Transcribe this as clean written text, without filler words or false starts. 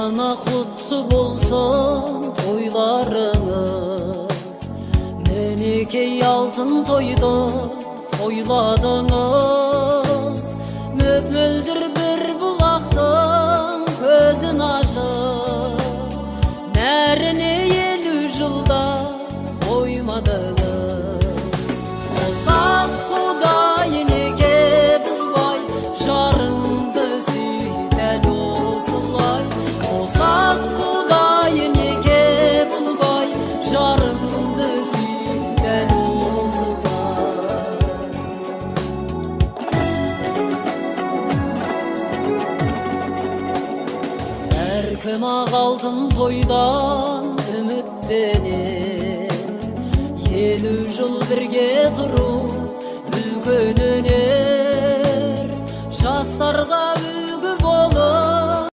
Ата-ана, құтты болсын тойларыңыз. Мінекей, алтын тойды тойладыңыз. Мөп мөлдір бір бұлақтың көзін ашып, нәріне 50 жылда қоймадыңыз. Қосақ құдай, неге бұзбай, жарыңды сүй дәл осылай. Қосақ құдай, неге бұзбай, жарыңды сүй дәл осылай. Әркім ақ алтын тойдан үміттенер. 50 жыл бірге тұру үлкен өнер. Жастарға үлгі.